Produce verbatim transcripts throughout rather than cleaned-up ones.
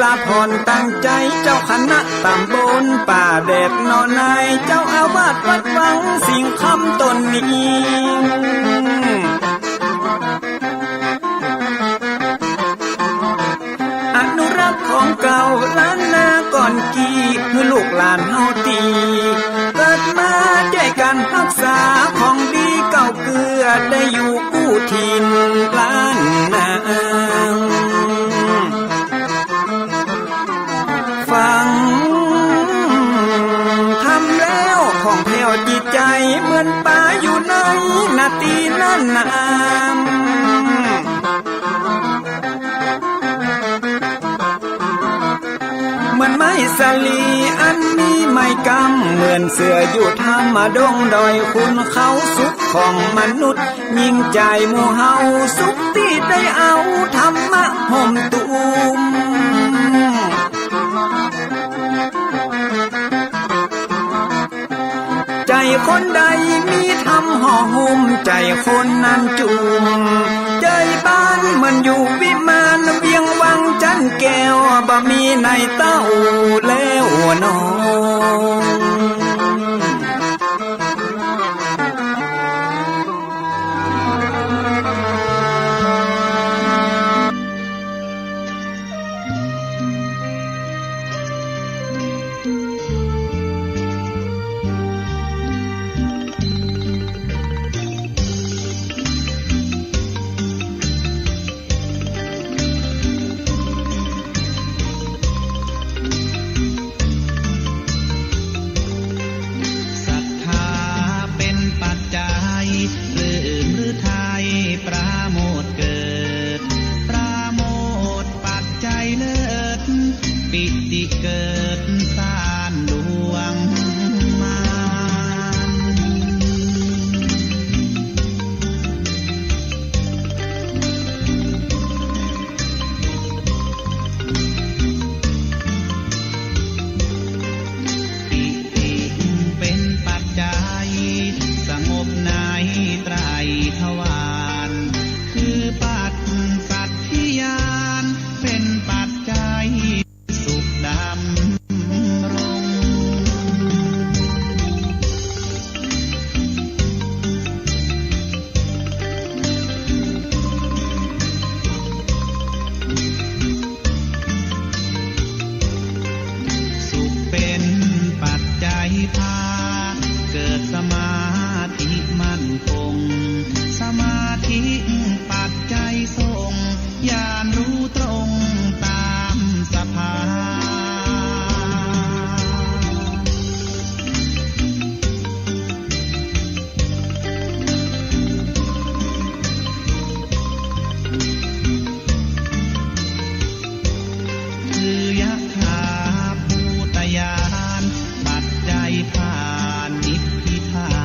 อาภรณ์ตั้งใจ๋ เจ้าคณะต๋ำบลป่าแดดหนอ นายเจ้าอาวาสวัดวังสิงห์คำต๋นนี้ อนุรักษ์ของเก่าล้านนาก่อนกี้ หื้อลูกหลานเฮาตี้เกิดมา จ้วยกั๋นฮักษาของดีเก่าเกื้อ ได้อยู่กู้ถิ่นล้านนา ฟังธรรมแล้วผ่องแผ้วจิตใจ๋ เหมือนป๋าอยู่ในนาตี้นั้นนา เหมือนไม้สาลีอันมีไม้กำ เหมือนเสืออยู่ถ้ำดงดอย ขุนเขาสุขของมนุษย์ ยิ่งใจ๋หมู่เฮาสุขตี้ได้เอาธรรมะห่มตุ้ม ใจ๋คนใดมีธรรมห่อหุ้ม ใจ๋คนนั้นจุม ใจ๋บ้านเหมือนอยู่วิมาน เวียงวังจันแก้ว บ่มีในเต้าแล้วน้อง ศรัทธาเป๋นปัจจัย ปลื้มฤทัยปราโมทย์เกิด ปราโมทย์ปัจจัยเลิศ ปิติเกิดสานดวงมาน ปิติเป๋นปัจจัย สงบในไตรทวาร คือปัสสัทธิญาณ เป๋นปัจจัย สุขดำรง สุขเป๋นปัจจัยพา เกิดสมาธิมั่นคง สมาธิปัจจัยส่ง ญาณรู้ตรงต๋ามสภาวะ คือยถาภูตญาณ ปัจจัยพานิพพิธา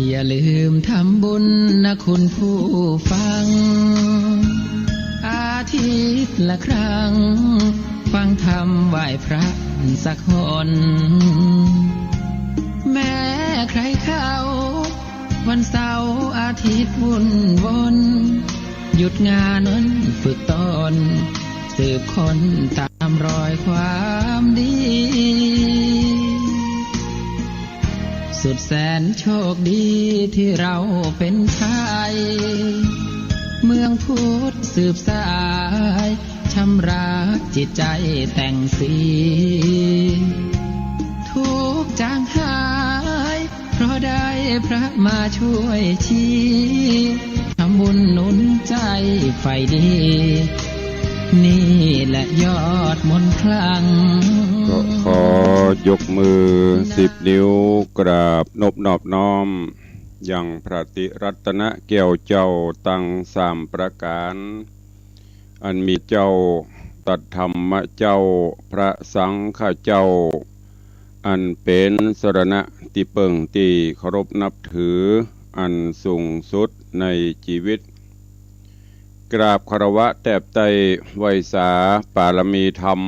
อย่าลืมทำบุญนะคุณผู้ฟัง อาทิตย์ละครั้ง ฟังธรรมไหว้พระสักหน แม้ใครเขา วันเสาร์อาทิตย์วุ่นวน หยุดงานฝึกตน สืบค้นตามรอยความดี สุดแสนโชคดีที่เราเป็นไทย เมืองพุทธสืบสาย ชำระจิตใจแต่งสี ทุกข์จางหาย เพราะได้พระมาช่วยชี้ ทำบุญหนุนใจฝ่ายดี นี่แหละยอดมนต์ขลัง ก็ขอยกมือสิบนิ้วกราบนบนอบน้อม ยังพระติรัตนะแก้วเจ้าตังสามประก๋าน อันมีเจ้า ตัดธรรมะเจ้า พระสังฆะเจ้า อันเป๋นสรณะตี้เปิ้งตี้เคารพนับถือ อันสูงสุดในจีวิต กราบคารวะแตบไต้ไหว้สาปารมีธรรม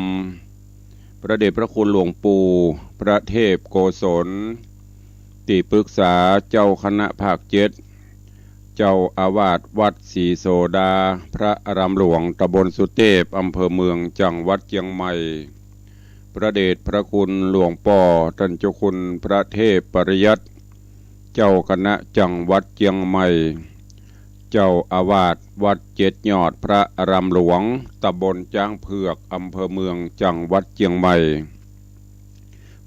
พระเดชพระคุณหลวงปู่พระเทพโกศล ตี้ปรึกษาเจ้าคณะภาคเจ็ด เจ้าอาวาสวัดศรีโสดา พระอารามหลวงตำบลสุเตพ อำเภอเมือง จังหวัดเจียงใหม่ พระเดชพระคุณหลวงป้อต้านเจ้าคุณพระเทพปริยัติ เจ้าคณะจังหวัดเจียงใหม่ เจ้าอาวาสวัดเจ็ดยอด พระอารามหลวงตำบลจ๊างเผือก อำเภอเมือง จังหวัดเจียงใหม่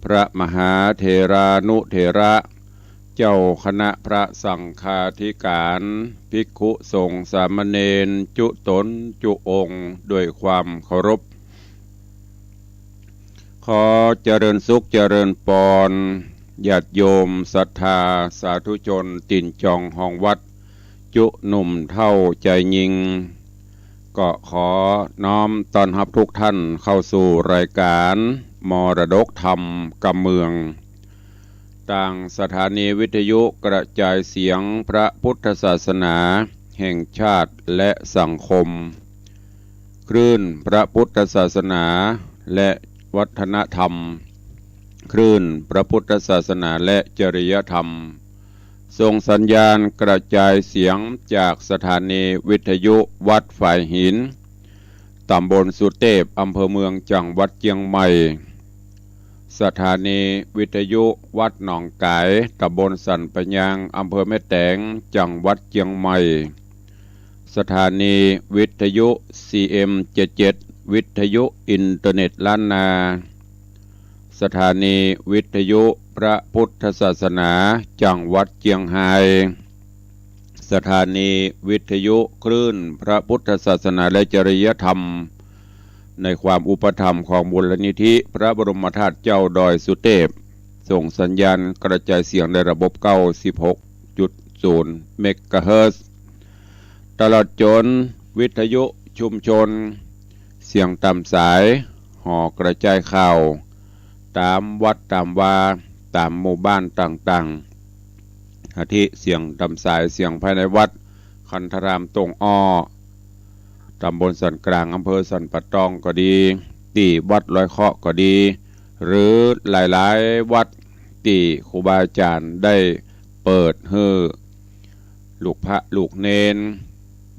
พระมหาเถรานุเถระ เจ้าคณะพระสังฆาธิการ ภิกขุสงฆ์สามเณร จุ๊ต๋นจุ๊องค์ ด้วยความเคารพ ขอเจริญสุขเจริญปอน ญาติโยมศรัทธาสาธุชนตี๋นจองฮองวัด จุ๊หนุ่มเฒ่าจายญิง ก็ขอน้อมต้อนฮับทุกท่านเข้าสู่รายการมรดกธรรมกำเมือง ตางสถานีวิทยุกระจายเสียงพระพุทธศาสนาแห่งชาติและสังคม คลื่นพระพุทธศาสนาและวัฒนธรรม คลื่นพระพุทธศาสนาและจริยธรรม ส่งสัญญาณกระจายเสียงจากสถานีวิทยุวัดฝายหิน ตำบลสุเตพ อำเภอเมือง จังหวัดเจียงใหม่ สถานีวิทยุวัดหนองก๋าย ตำบลสันปะยาง อำเภอแม่แตง จังหวัดเจียงใหม่ สถานีวิทยุ ซีเอ็ม เจ็ดเจ็ด วิทยุอินเทอร์เน็ตล้านนา สถานีวิทยุพระพุทธศาสนาจังหวัดเจียงฮาย สถานีวิทยุคลื่นพระพุทธศาสนาและจริยธรรม ในความอุปถัมภ์ของมูลนิธิพระบรมธาตุเจ้าดอยสุเตพ ส่งสัญญาณกระจายเสียงในระบบ เก้าสิบหกจุดศูนย์ เมกะเฮิรตซ์ ตลอดจ๋นวิทยุชุมชน เสียงต๋ามสาย หอกระจายข่าว ต๋ามวัดต๋ามวา ต๋ามหมู่บ้านต่างๆ อาทิเสียงต๋ามสาย เสียงภายในวัดคันธารามต้งอ้อ ตำบลสันกลาง อำเภอสันป่าตองก็ดี ตี้วัดลอยเคราะห์ก็ดี หรือหลายๆ วัดตี้ครูบาอาจ๋ารย์ได้เปิดหื้อลูกพระลูกเณร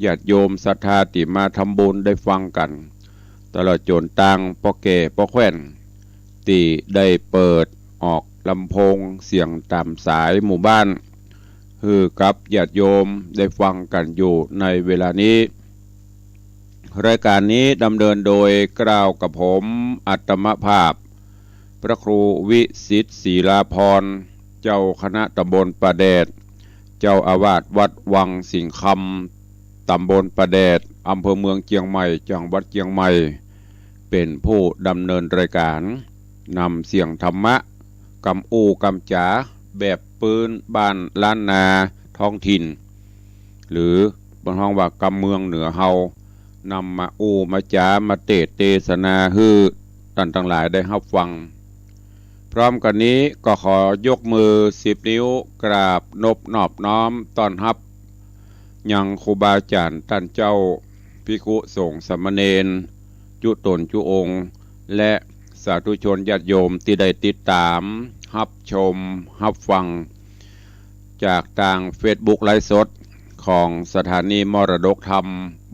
ญาติโยมศรัทธาตี้มาทำบุญได้ฟังกั๋น ตลอดจ๋นตางป้อแก่ป้อแคว่น ตี้ได้เปิดออกลำโพงเสียงต๋ามสายหมู่บ้าน หื้อกับญาติโยมได้ฟังกั๋นอยู่ในเวลานี้ รายการนี้ดำเนินโดยเกล้ากับผม อัตมภาพ พระครูวิสิทธิ์ ศิลาภรณ์ เจ้าคณะตำบลป่าแดด เจ้าอาวาสวัดวังสิงห์คำ ตำบลป่าแดด อำเภอเมืองเจียงใหม่ จังหวัดเจียงใหม่ เป๋นผู้ดำเนินรายการ นำเสียงธรรมะ กำอู้กำจ๋าแบบปื๊นบ้านล้านนาท้องถิ่น หรือเปิ้นฮ้องว่ากำเมืองเหนือเฮา นำมาอู้มาจ๋ามาเตสน์เตสนาหื้อต้านตังหลายได้ฮับฟัง พร้อมกั๋นนี้ก็ขอยกมือสิบนิ้วกราบนบนอบน้อมต้อนฮับ ยังครูบาอาจ๋ารย์ต้านเจ้า ภิกขุสงฆ์สามเณร จุ๊ต๋นจุ๊องค์ และสาธุชนญาติโยมตี้ได้ติดต๋าม ฮับชม ฮับฟัง จากตางเฟซบุ๊กไลฟ์สดของสถานีมรดกธรรม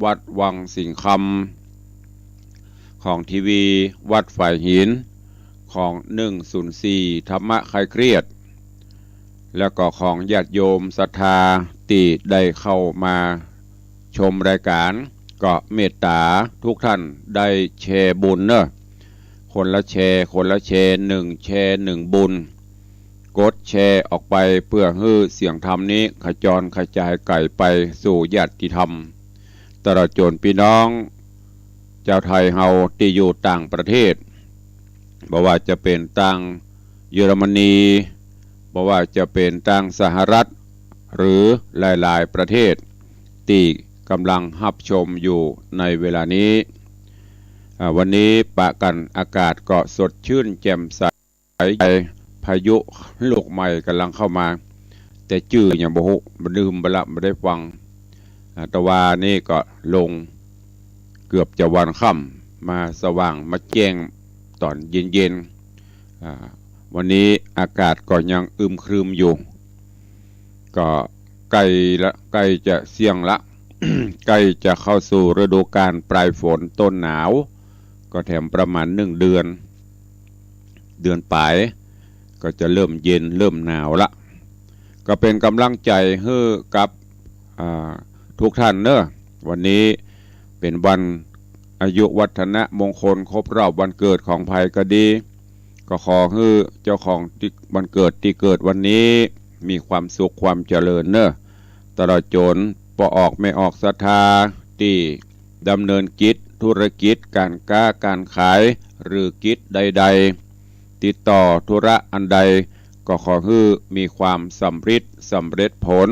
วัดวังสิงห์คำ ของทีวีวัดฝายหิน ของหนึ่งศูนย์สี่ธรรมะคลายเครียด แล้วก็ของญาติโยมศรัทธาตี้ได้เข้ามาชมรายก๋าน ก็เมตต๋าทุกท่านได้แชร์บุญเนาะ คนละแชร์ คนละแชร์ หนึ่งแชร์ หนึ่งบุญ กดแชร์ออกไปเปื้อหื้อเสียงธรรมนี้ขจรขจายไก๋ไปสู่ญาติธรรม ตลอดจ๋นปี้น้องจาวไทยเฮาตี้อยู่ต่างประเทศ บ่ว่าจะเป๋นตางเยอรมนี บ่ว่าจะเป๋นตางสหรัฐ หรือหลายๆ ประเทศ ตี้ก่ำลังฮับชมอยู่ในเวลานี้ อ่า วันนี้ปะกั๋นอากาศก็สดชื่นแจ่มใส พายุลูกใหม่ก่ำลังเข้ามา แต่จื้อหยังบ่ฮู้ บ่ลืมไปละ บ่ได้ฟัง อ่า ตะวานี้ก็ลงเกือบจะวันค่ำ มาสว่างมาแจ้งต๋อนเย็นๆ อ่า วันนี้อากาศก็ยังอึมครึมอยู่ ก็ใก้ละ ใก้จะเสี้ยงละ ใก้จะเข้าสู่ฤดูกาลปลายฝนต้นหนาว ก็แถมประมาณหนึ่งเดือน เดือนป๋าย ก็จะเริ่มเย็นเริ่มหนาวละ ก็เป๋นก่ำลังใจ๋หื้อกับ อ่า ทุกท่านเนาะ วันนี้เป๋นวันอายุวัฒนมงคลครบรอบวันเกิดของใผก็ดี ก็ขอหื้อเจ้าของตี้ วันเกิดตี้เกิดวันนี้มีความสุขความเจริญเนาะ ตลอดจ๋นป้อออกแม่ออกศรัทธาตี้ดำเนินกิจธุรกิจก๋านก๊าก๋านขาย หรือกิจใดๆ ติดต่อธุระอันใด ก็ขอหื้อมีความสำริดสำเร็จผล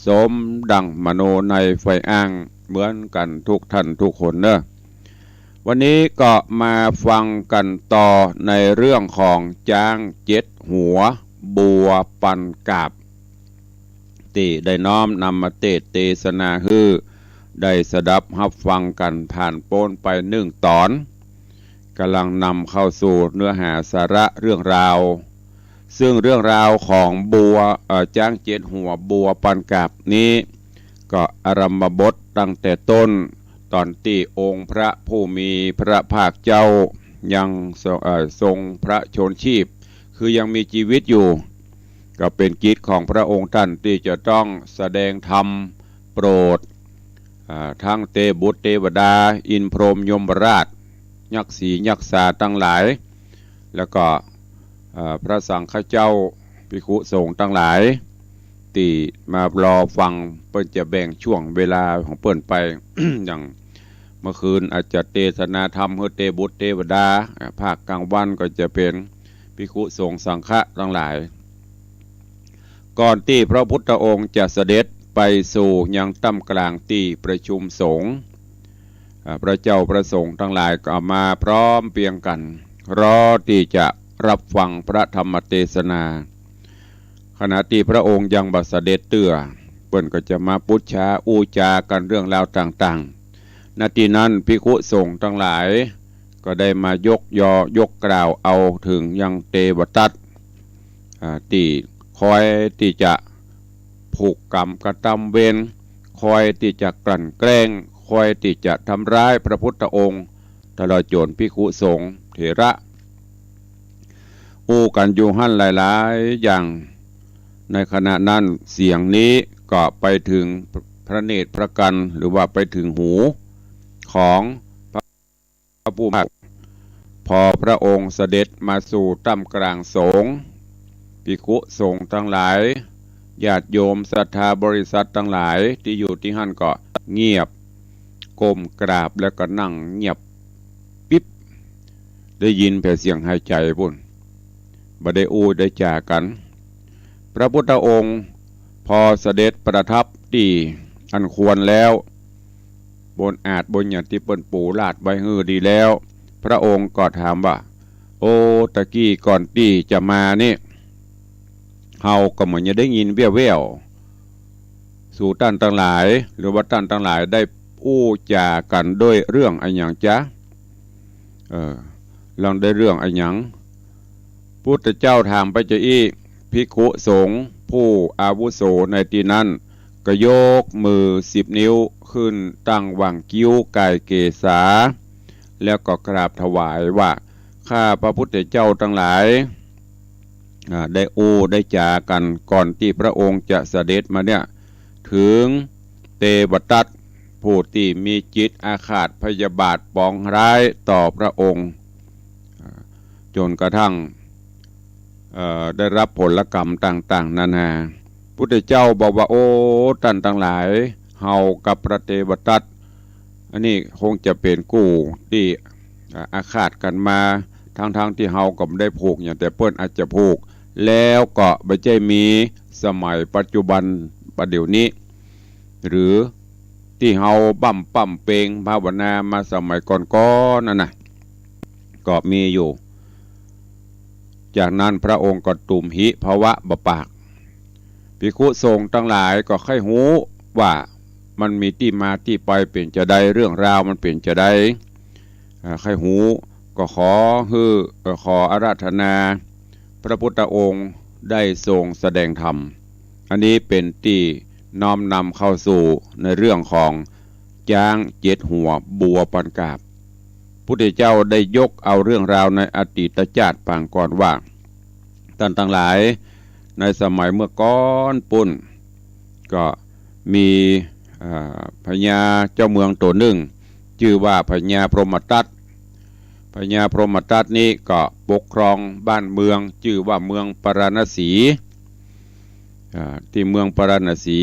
สมดังมโนในใฝ่อ้างเหมือนกั๋นทุกท่านทุกคนเนาะ วันนี้ก็มาฟังกั๋นต่อในเรื่องของจ๊างเจ็ดหัวบัวปันกาบ ตี้ได้น้อมนำมาเตสน์เตสนาหื้อได้สดับฮับฟังกั๋นผ่านป๊นไปหนึ่งต๋อน ก่ำลังนำเข้าสู่เนื้อหาสาระเรื่องราว ซึ่งเรื่องราวของบัว เอ่อ จ๊างเจ็ดหัวบัวปันกาบนี้ ก็อารัมภบทตั้งแต่ต้น ต๋อนตี้องค์พระผู้มีพระภาคเจ้ายังทรง เอ่อ ทรงพระชนม์ชีพ คือยังมีจีวิตอยู่ ก็เป๋นกิจของพระองค์ต้านตี้จะต้องแสดงธรรมโปรด อ่า ตึงเตบุตรเตวดา อินทร์พรหมยมราช ยักษ์สียักษาตังหลาย แล้วก็ อ่า พระสังฆเจ้า ภิกขุสงฆ์ตังหลาย ตี้มารอฟัง เปิ้นจะแบ่งช่วงเวลาของเปิ้นไป อย่างเมื่อคืนอาจจะเตสนาธรรมหื้อเตบุตรเตวดา อ่า ภาคกลางวันก็จะเป๋นภิกขุสงฆ์สังฆะตังหลาย ก่อนตี้พระพุทธองค์จะเสด็จไปสู่ยังถ้ำกลางตี้ประชุมสงฆ์ อ่า พระเจ้าพระสงฆ์ตังหลายก็มาพร้อมเพรียงกั๋น รอตี้จะฮับฟังพระธรรมเตสนา ขณะตี้พระองค์ยังบ่เสด็จเตื้อ เปิ้นก็จะมาปุจฉาอู้จ๋ากั๋นเรื่องราวต่างๆ ณ ตี้นั้นภิกขุสงฆ์ตังหลายก็ได้มายกยอ ยกกล่าวเอาเถิงยังเตวทัต อ่า ตี้คอยตี้จะผูกกรรมกระตำเวร คอยตี้จะกลั่นแกล้ง คอยตี้จะทำร้ายพระพุทธองค์ ตลอดจ๋นภิกขุสงฆ์เถระ อู้กั๋นอยู่หั้นหลายๆ อย่าง ในขณะนั้นเสียงนี้ก็ไปเถิงพระเนตรพระกัณฑ์ หรือว่าไปเถิงหูของพระผู้มีพระภาค พอพระองค์เสด็จมาสู่ถ้ำกลางสงฆ์ ภิกขุสงฆ์ตังหลาย ญาติโยมศรัทธาบริษัทตังหลายตี้อยู่ตี้หั้นก็เงียบ ก้มกราบแล้วก็นั่งเงียบปิ๊บ ได้ยินแผะเสียงหายใจ๋ปู้น บ่ได้อู้ได้จ๋ากั๋น พระพุทธองค์พอเสด็จประทับตี้อันควรแล้ว บนอาสน์บนหยังตี้เปิ้นปูลาดไว้หื้อดีแล้ว พระองค์ก็ถามว่า โอ้ ตะกี้ก่อนตี้จะมานี่ เฮาก็เหมือนจะได้ยินแว่วๆ สูต้านตังหลาย หรือว่าต้านตังหลายได้อู้จ๋ากั๋นด้วยเรื่องอะหยังจ๊ะ เออ ลองได้เรื่องอะหยัง พุทธเจ้าถามไปจาอี้ ภิกขุสงฆ์ผู้อาวุโสในตี้นั้น ก็ยกมือสิบนิ้วขึ้นตั้งหว่างคิ้วก่ายเกศา แล้วก็กราบถวายว่า ข้าพระพุทธเจ้าตังหลาย อ่า ได้อู้ได้จ๋ากั๋นก่อนตี้พระองค์จะเสด็จมาเนี่ย เถิงเตวตัตถ์ผู้ตี้มีจิตอาฆาตพยาบาทปองร้ายต่อพระองค์ อ่า จ๋นกระทั่ง เอ่อ ได้ฮับผลกรรมต่างๆ นานา พุทธเจ้าบอกว่า โอ้ ต้านตังหลาย เฮากับพระเตวตัตถ์ อันนี้คงจะเป๋นกู้ตี้ อ่า อาฆาตกั๋นมา ทั้งๆ ตี้เฮาก็บ่ได้ผูกหยัง แต่เปิ้นอาจจะผูก แล้วก็บ่ใจ้มีสมัยปัจจุบันประเดี๋ยวนี้ หรือตี้เฮาบั้มป้ำเปงภาวนามาสมัยก่อนๆ นั่นน่ะ ก็มีอยู่ จากนั้นพระองค์ก็ตุมหิภวะบ่ปาก ภิกขุสงฆ์ตังหลายก็ใค่ฮู้ว่ามันมีตี้มาตี้ไปเป๋นจาใด เรื่องราวมันเป๋นจาใด อ่า ใค่ฮู้ ก็ขอหื้อ เอ่อ ขออาราธนา พระพุทธองค์ได้ทรงแสดงธรรม อันนี้เป๋นตี้น้อมนำเข้าสู่ในเรื่องของจ๊างเจ็ดหัวบัวปันกาบ พุทธเจ้าได้ยกเอาเรื่องราวในอดีตจาติปางก่อนว่า ต้านตังหลาย ในสมัยเมื่อก่อนปู้น ก็มี อ่า พญาเจ้าเมืองตั๋วนึ่ง จื้อว่าพญาพรหมทัต พญาพรหมทัตนี้ก็ปกครองบ้านเมือง จื้อว่าเมืองปาราณสี อ่า ตี้เมืองปาราณสี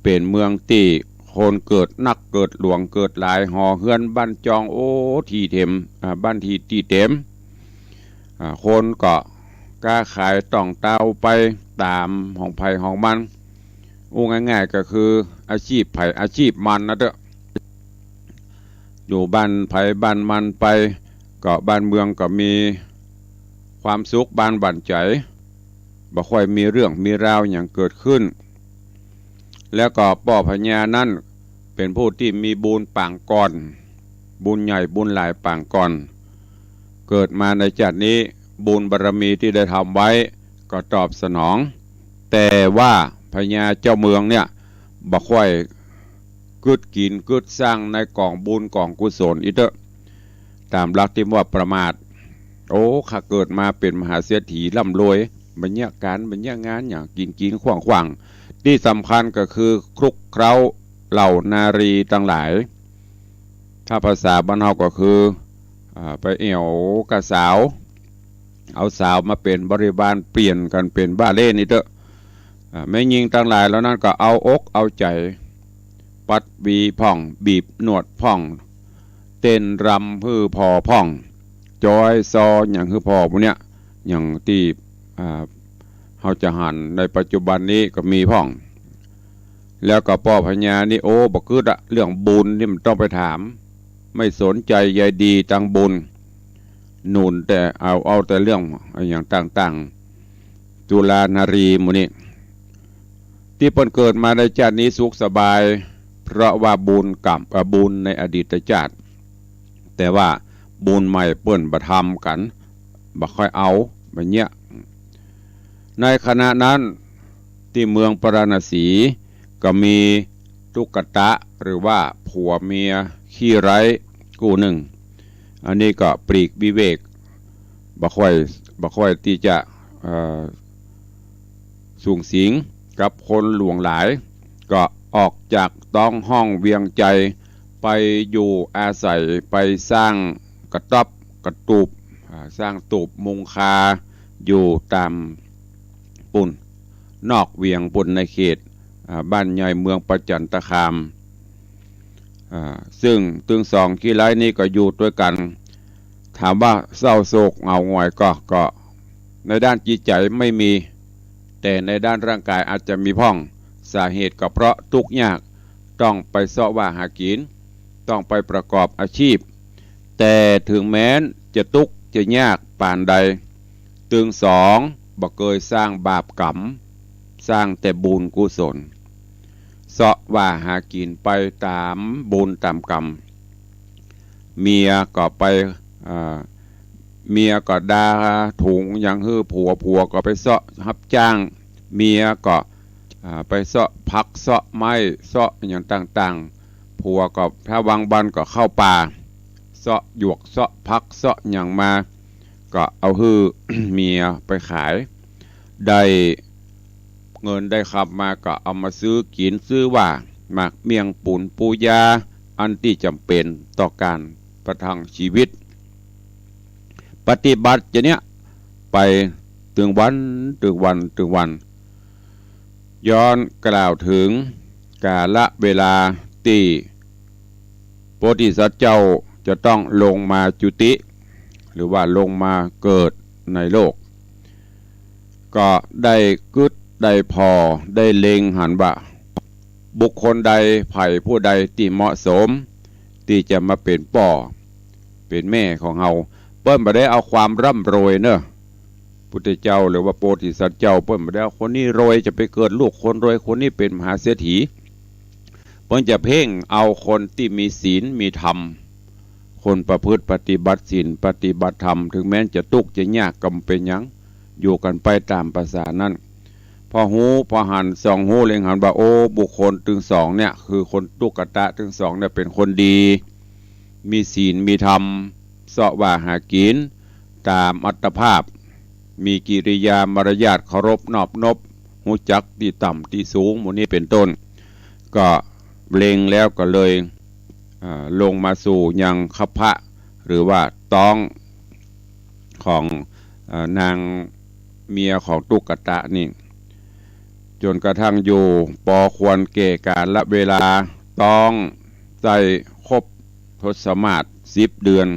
เป๋นเมืองตี้คนเกิดนักเกิดหลวงเกิดหลาย หอเฮือนบ้านจอง โอ้ ตี้เต็ม อ่า บ้านตี้ ตี้เต็ม อ่า คนก็ก๊าขายต่องเตาไปต๋ามของใผของมัน อู้ง่ายๆ ก็คืออาชีพใผอาชีพมันนะเต๊อะ อยู่บ้านใผบ้านมันไป ก็บ้านเมืองก็มีความสุขบานหวั่นใจ๋ บ่ค่อยมีเรื่องมีราวหยังเกิดขึ้น แล้วก็ป้อพญานั้นเป๋นผู้ตี้มีบุญปางก่อน บุญใหญ่บุญหลายปางก่อน เกิดมาในจาตินี้ บุญบารมีตี้ได้ทำไว้ก็ตอบสนอง แต่ว่าพญาเจ้าเมืองเนี่ยบ่ค่อยกึ๊ดกิ๋นกึ๊ดซังในก๋องบุญก๋องกุศลอี้เต๊อะ ต๋ามหลักตี้ว่าประมาท โอ้ ข้าเกิดมาเป๋นมหาเศรษฐีร่ำรวย บ่เยียะก๋าน บ่เยียะงานหยัง กิ๋นกิ๋นขว้างๆ ตี้สำคัญก็คือคลุกเคล้าเหล่านารีตังหลาย ถ้าภาษาบ้านเฮาก็คือ อ่า ไปแอ่วกับสาว เอาสาวมาเป๋นบริวาร เปลี่ยนกั๋นเป๋นบ้าเล่นอี้เต๊อะ อ่า แม่ญิงตังหลายเหล่านั้นก็เอาอกเอาใจ๋ ปัดหวีพ่อง บีบหนวดพ่อง เต้นรำหื้อผ่อพ่อง จอยซอหยังหื้อผ่อหมู่เนี้ย อย่างตี้ อ่า เฮาจะหันในปัจจุบันนี้ก็มีพ่อง แล้วก็ป้อพญานี่ โอ้ บ่กึ๊ดอะ เรื่องบุญนี่มันต้องไปถาม ไม่สนใจใยดีตังบุญ หนุนแต่เอา เอาแต่เรื่องอะหยังต่างๆ จุฬานารีหมู่นี้ ตี้เปิ้นเกิดมาในจาตินี้สุขสบาย เพราะว่าบุญกรรม เอ่อ บุญในอดีตจาติ แต่ว่าบุญใหม่เปิ้นบ่ทำกั๋น บ่ค่อยเอา บ่เยียะ ในขณะนั้น ตี้เมืองปาราณสี ก็มีตุ๊กตะ หรือว่าผัวเมียขี้ไร้กู้นึ่ง อันนี้ก็ปลีกวิเวก บ่ค่อย บ่ค่อยตี้จะ เอ่อ สุงสิงกับคนหลวงหลาย ก็ออกจากต๊องห้องเวียงไจ ไปอยู่อาศัย ไปสร้างกระต๊อบกระตูบ อ่า สร้างตูบมุงคา อยู่ต๋ามปู้น นอกเวียงปู้น ในเขต อ่า บ้านใหญ่เมืองประจันตคาม อ่า ซึ่งตึงสองขี้ไร้นี้ก็อยู่ตวยกั๋น ถามว่าเศร้าโศกเหงาหงอยก่อ ก็ในด้านจิตใจ๋ไม่มี แต่ในด้านร่างกายอาจจะมีพ่อง สาเหตุก็เพราะตุ๊กข์ยาก ต้องไปเซาะว่าหากิ๋น ต้องไปประกอบอาชีพ แต่เถิงแม้นจะตุ๊กข์ จะยากปานใด ตึงสองบ่เกยสร้างบาปกรรม สร้างแต่บุญกุศล เซาะว่าหากิ๋นไปต๋ามบุญต๋ามกรรม เมียก็ไป อ่า เมียก็ดาถุงหยังหื้อผัว ผัวก็ไปเซาะฮับจ้าง เมียก็ อ่า ไปเซาะผักเซาะไม้เซาะหยังต่างๆ ผัวก็ถ้าว่างบ่อนก็เข้าป่า เซาะหยวกเซาะผักเซาะหยังมา ก็เอาหื้อ เมียไปขาย ได้เงินได้คำมาก็เอามาซื้อกิ๋นซื้อว่า หมากเมี่ยงปูนปูยา อันตี้จ๋ำเป๋นต่อก๋านประทังชีวิต ปฏิบัติจะเนี้ยไปตึงวัน ตึงวัน ตึงวัน ย้อนกล่าวเถิงกาละเวลาตี้โพธิสัตว์เจ้าจะต้องลงมาจุติ หรือว่าลงมาเกิดในโลก ก็ได้กึ๊ดได้ผ่อ ได้เล็งหันว่า บุคคลใดใผผู้ใดตี้เหมาะสม ตี้จะมาเป๋นป้อเป๋นแม่ของเฮา เปิ้นบ่ได้เอาความร่ำรวยเนาะ พุทธเจ้าหรือว่าโพธิสัตว์เจ้า เปิ้นบ่ได้เอาคนนี้รวยจะไปเกิดลูกคนรวย คนนี้เป๋นมหาเศรษฐี เปิ้นจะเพ่งเอาคนตี้มีศีลมีธรรม คนประพฤติปฏิบัติศีลปฏิบัติธรรม ถึงแม้จะตุ๊กข์จะยากก็บ่เป๋นหยัง อยู่กั๋นไปต๋ามประสานั้น พอฮู้ พอหัน ส่องฮู้เล็งหันว่า โอ้ บุคคลตึงสองเนี่ย คือคนตุ๊กตะตึงสองเนี่ยเป๋นคนดี มีศีลมีธรรม เซาะว่าหากิ๋นต๋ามอัตภาพ มีกิริยามารยาทเคารพนอบนบ ฮู้จักตี้ต่ำตี้สูง หมู่นี้เป๋นต้น ก็เล็งแล้วก็เลย อ่า ลงมาสู่ยังคัพพะ หรือว่าต๊องของ อ่า นางเมียของตุ๊กตะนี่ จ๋นกระทั่งอยู่ปอควรแก่กาละเวลา ต๊องได้ครบทศมาสสิบเดือน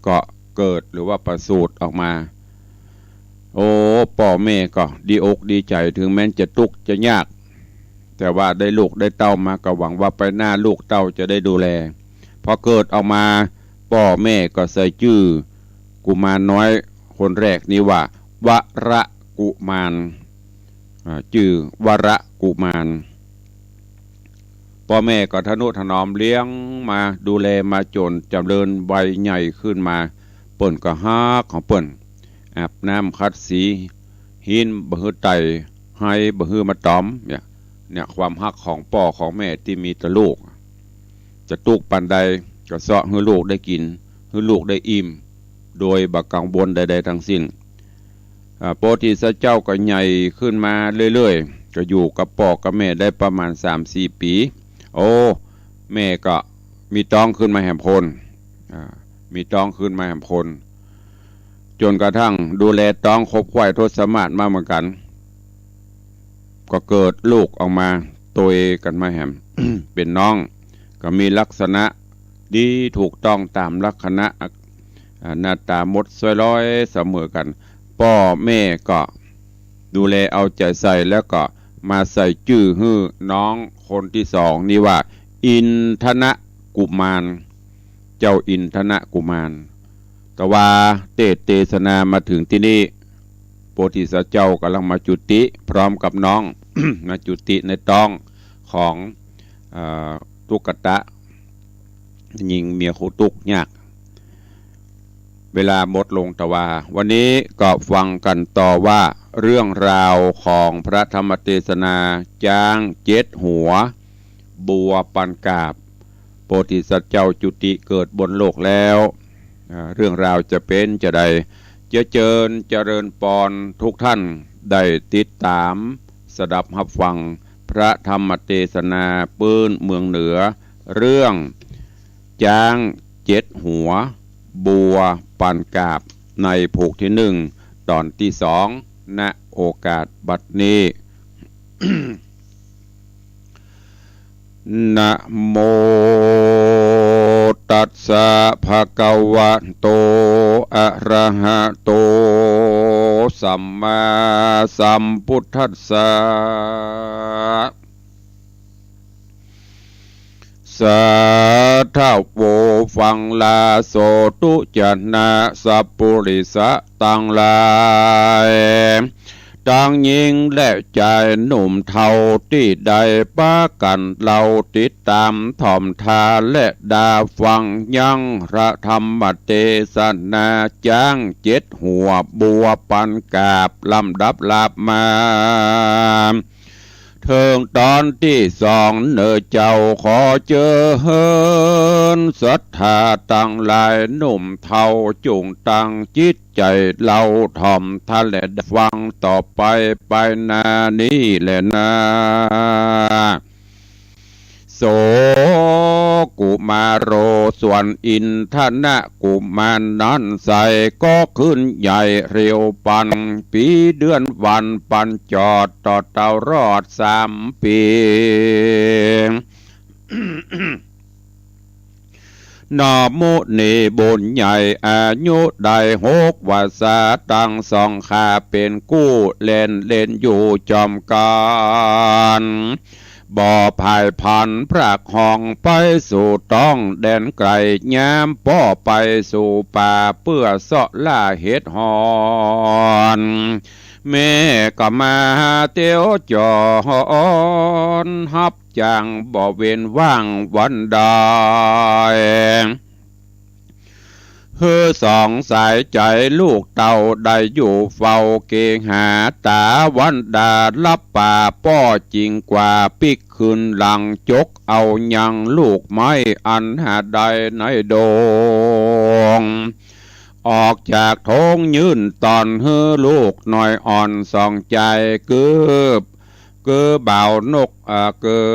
ก็เกิดหรือว่าประสูติออกมา โอ้ ป้อแม่ก็ดีอกดีใจ๋ ถึงแม้จะตุ๊กข์จะยาก แต่ว่าได้ลูกได้เต้ามาก็หวังว่าไปหน้าลูกเต้าจะได้ดูแล พอเกิดออกมา ป้อแม่ก็ใส่จื้อกุมารน้อยคนแรกนี้ว่า วรกุมาร อ่า จื้อวรกุมาร ป้อแม่ก็ทะนุถนอมเลี้ยงมา ดูแลมาจ๋นจ๋ำเริญวัยใหญ่ขึ้นมา เปิ้นก็ฮักของเปิ้น อาบน้ำขัดสี หิ้นบ่หื้อไต่ ไฮบ่หื้อมาต๋อม เนี่ย เนี่ย ความฮักของป้อของแม่ตี้มีต่อลูก จะตุ๊กข์ปานใดก็เซาะหื้อลูกได้กิ๋น หื้อลูกได้อิ่ม โดยบ่กังวลใดๆ ตึงสิ้น อ่า โพธิสัตว์เจ้าก็ใหญ่ขึ้นมาเรื่อยๆ ก็อยู่กับป้อกับแม่ได้ประมาณสามสี่ปี๋ โอ้ แม่ก็มีต๊องขึ้นมาแหมคน อ่า มีต๊องขึ้นมาแหมคน จ๋นกระทั่งดูแลต๊องครบถ้วนทศมาสมาเหมือนกั๋น ก็เกิดลูกออกมาตวยกั๋นมาแหม เป๋นน้อง ก็มีลักษณะดีถูกต้องต๋ามลักษณะ อ่า หน้าต๋าหมดสวยร้อยเสมอกั๋น ป้อแม่ก็ดูแลเอาใจ๋ใส่ แล้วก็มาใส่จื้อหื้อน้องคนตี้สองนี้ว่า อินทนกุมาร เจ้าอินทนกุมาร แต่ว่าเตสน์เตสนามาเถิงตี้นี้ โพธิสัตว์เจ้าก่ำลังมาจุติพร้อมกับน้อง มาจุติในต๊องของ เอ่อ ตุ๊กตะ หญิงเมียคู่ตุ๊กข์ยาก เวลาหมดลง แต่ว่าวันนี้ก็ฟังกั๋นต่อว่าเรื่องราวของพระธรรมเตสนาจ๊างเจ็ดหัว บัวปันกาบ โพธิสัตว์เจ้าจุติเกิดบนโลกแล้ว อ่า เรื่องราวจะเป๋นจาใด จะเจิญเจริญปอนทุกท่านได้ติดต๋ามสดับฮับฟังพระธรรมเตสนาปื้นเมืองเหนือ เรื่องจ๊างเจ็ดหัว บัวปันกาบ ในผูกตี้หนึ่ง ต๋อนตี้สอง ณ โอกาสบัดนี้ นะโม ตัสสะ ภะคะวะโต อะระหะโต สัมมาสัมพุทธัสสะ สา ทโว ฟังลา โสตุ จะนะสัปปุริสะตังหลาย ตังญิงและจายหนุ่มเฒ่าตี้ได้ปากั๋นเล่าติดต๋ามถ่อมทาและดาฟังยังพระธรรมเตสนาจ๊างเจ็ดหัวบัวปันกาบลำดับลาบมา เถิงต๋อนตี้สองเน่อเจ้า ขอเจิญศรัทธาตังหลายหนุ่มเฒ่าจุ่งตั้งจิตใจ๋เล่าถ่อมทาและดาฟังต่อไปไปหน้านี้แลนา โสกุมาโร ส่วนอินทนะกุมารนั้นไส้ก็ขึ้นใหญ่เร็วปันปี๋เดือนวันปันจอดต่อเต้ารอดสามปี๋ นอมุนีบุญใหญ่อายุได้หกวรรษา ตังสองข้าเป๋นกู้แล่นเล่นอยู่จอมกั๋น บ่ผ่ายผันพรากห้องไปสู่ต้องแดนไก๋ ยามป้อไปสู่ป่าเปื้อเซาะล่าเห็ดหอน แม่ก็มาเตียวจ๋อนฮับ จ้างบ่เว้นว่างวันใด หื้อสองสายใจ๋ลูกเต้าได้อยู่เฝ้าเกหา ต๋าวันดาลับป่าป้อจิ่งกว่าปิ๊กคืนหลัง จกเอายังลูกไม้อันหาได้ในดง ออกจากถงยื่นต่อนหื้อลูกน้อยอ่อนสองใจ๋ กือ กือบ่าวนก อ่า กือ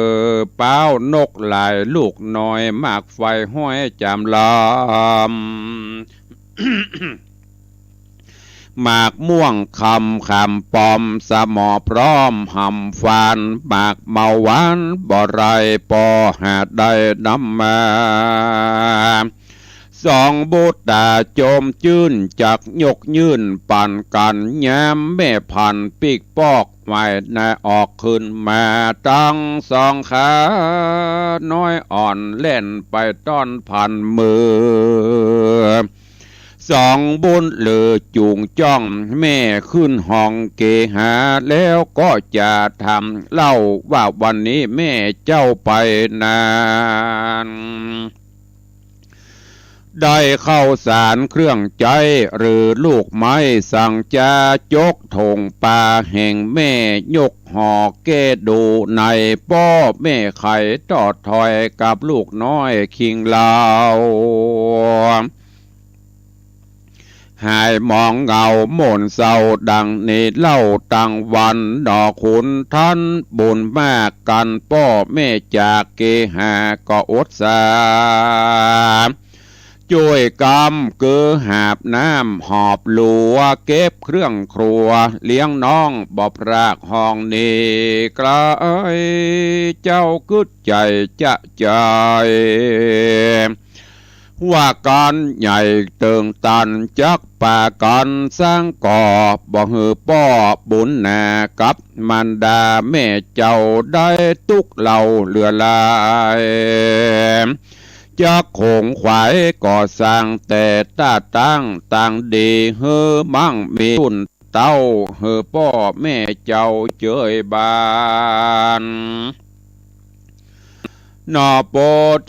ป๊าวนกหลายลูกน้อย หมากไฟห้อยจามลำ หมากม่วงคำขามป้อม สะหมอพร้อมหำฟาน หมากเมาหวานบ่ไรป้อหาได้นำมา สองบุตราจมจื้นจักยกยื่นปันกั๋น ยามแม่ผันปิ๊กปอกไว้นาออกคืนมา ตังสองขาน้อยอ่อนแล่นไปต้อนผันเมือ สองบุตรเหลือจุ่งจ้องแม่ขึ้นห้องเกหา แล้วก็จะทำเล่าว่าวันนี้แม่เจ้าไปนั้น ได้ข้าวสารเครื่องใจ๊หรือลูกไม้สังจา จกถงปาแห่งแม่ยกห่อแก้ดูใน ป้อแม่ไขตอดถอยกับลูกน้อยคิงลาว หายหมองเหงาหม่นเศร้าดังนี้เล่าตังวัน หนอขุนทันบุญมากกั๋น ป้อแม่จากเกหาก็อดสา จ้วยกำกือหาบน้ำหอบหลัว เก็บเครื่องครัวเลี้ยงน้องบ่พรากห้องนี้ไก๋ เจ้ากึ๊ดใจ๋จะใจ๋ ว่าก๋านใหญ่เติ่งตันจักปากั๋น สร้างก่อบ่หื้อป้อบุญนากับมารดาแม่เจ้าได้ตุ๊กข์เล่าเหลือหลาย จักขงขวายก่อสร้างแต่ต้าตั้งตังดี หื้อมั่งมีตุ้นเต้า หื้อป้อแม่เจ้าเจยบาน หนอโพ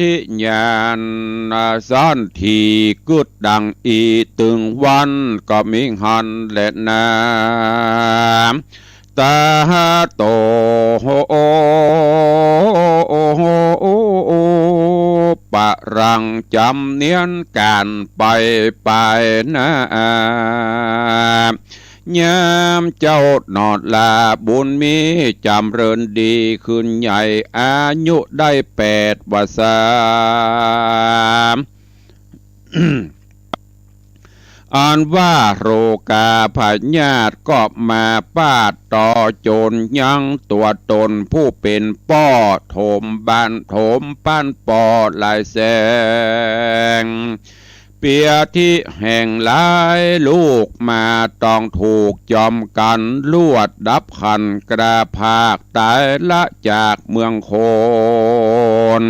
ธิญาณสันติกึ๊ดดังอี้ ตึงวันก็มิหันแลนา ตาโต ปะรังจ๋ำเนียนก๋านไปไปนา ยามเจ้าหนอดลาบุญมีจ๋ำเริญดีขึ้นใหญ่ อายุได้แปดวรรษา อันว่าโรคาพยาธิก็มาปาดต่อจ๋นยังตั๋วตนผู้เป๋นป้อ โถมบ้านโถมป้านป้อหลายแสง เปียธิแห่งหลายลูกมาต้องถูกจอมกั๋น ลวดดับขันกล้าพรากต๋ายละจากเมืองคน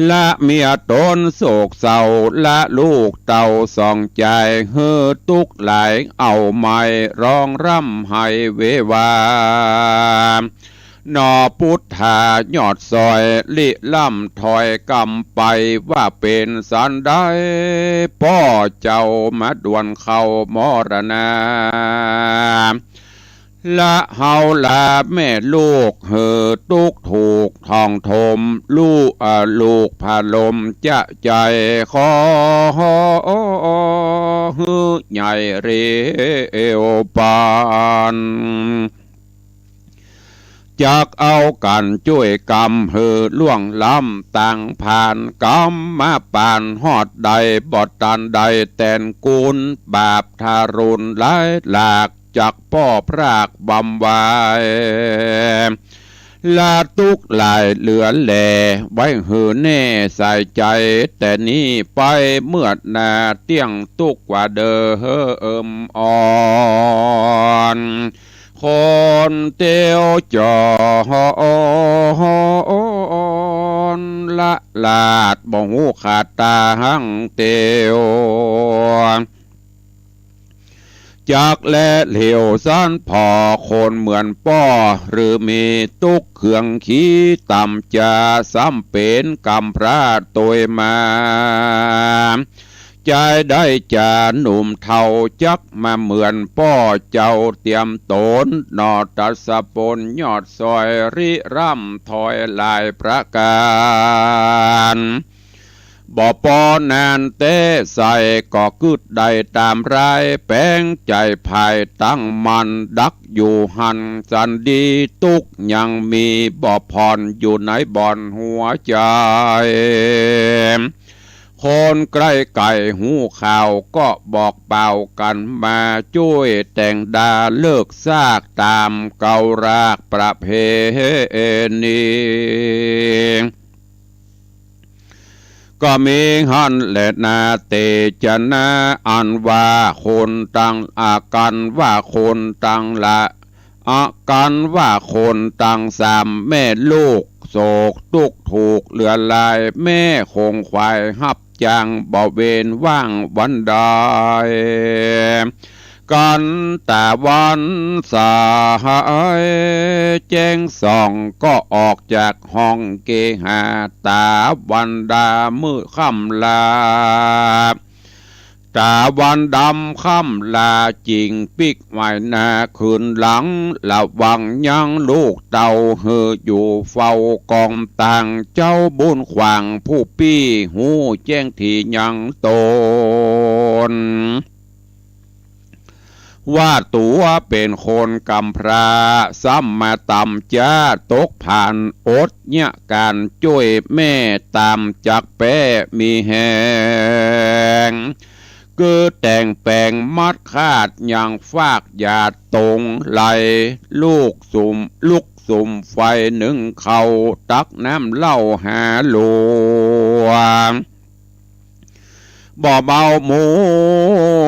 ละเมียต๋นโศกเศร้า ละลูกเต้าสองจาย หื้อตุ๊กข์หลาย เอาไม้ฮ้องร่ำไห้เววา หนอปุทธายอดสอย ริร่ำถอยกำไป ว่าเป๋นสันใด ป้อเจ้ามาด่วนเข้ามรณา ละเฮาลาแม่ลูก หื้อตุ๊กข์ถูกถ่องถม ลูก เอ่อ ลูกผะลมจะใจ๋ ขอหื้อใหญ่เร็วปาน จักเอากั๋นจ้วยกำ หื้อล่วงล้ำตางผ่าน กำมาปานฮอดใด บ่ตันได้แตนกูล บาปทารุณหลายหลาก จักป้อพรากบำวาย ละตุ๊กข์หลายเหลือแล ไว้หื้อแน่ใส่ใจ๋ แต่นี้ไปเมื่อหน้า เตี้ยงตุ๊กข์กว่าเดิมอ่อน คนเตียวจอน ละลาดบ่ฮู้ขาดต๋าหั้งเตียว จักแลเหลียวสันผ่อ คนเหมือนป้อ หรือมีตุ๊กข์เคืองขีต่ำจา ซ้ำเป๋นกำพร้าตวยมา จายได้จาหนุ่มเฒ่า จักมาเหมือนป้อเจ้า เตรียมต๋นหนอตัสปนยอดสอย ริร่ำถอยหลายประก๋าน บ่ปอนานแต๊ใส่ ก็กึ๊ดได้ต๋ามราย แป๋งใจ๋ภายตั้งมั่น ดักอยู่หั้นสันดี ตุ๊กข์ยังมีบ่ผ่อน อยู่ในบ่อนหัวใจ๋ คนใก้ไก๋ฮู้ข่าว ก็บอกเป่ากั๋นมา จ้วยแต่งดาเลิกซาก ต๋ามเก่ารากประเพณี ก็มีหั้นแลนา เตจนา อันว่าคนตัง อากั๋นว่าคนตังละ อากั๋นว่าคนตังสามแม่ลูก โศกตุ๊กข์ถูกเหลือหลาย แม่คงขวายฮับจ้าง บ่เว้นว่างวันใด กั๋นต๋าวันสาย แจ้งส่องก็ออกจากห้องเกหา ต๋าวันดำมื้อค่ำลา ต๋าวันดำค่ำลา จิ่งปิ๊กไหว้หน้าคืนหลัง ระวังยังลูกเต้า หื้ออยู่เฝ้ากองตาง เจ้าบุญขวางผู้ปี้ ฮู้แจ้งถี่ยังต๋น ว่าตั๋วเป๋นคนกำพร้า ซ้ำมาต่ำจ๊าตกผาน อดเยียะก๋านจ้วยแม่ ต๋ามจักแป๊มีแฮง คือแต่งแป๋งมัดคาด ยังฟากหยาดต๋งไหล ลูกสุม ลุกสุมไฟนึ่งข้าว ตักน้ำเหล้าหาหลัว บ่เมามั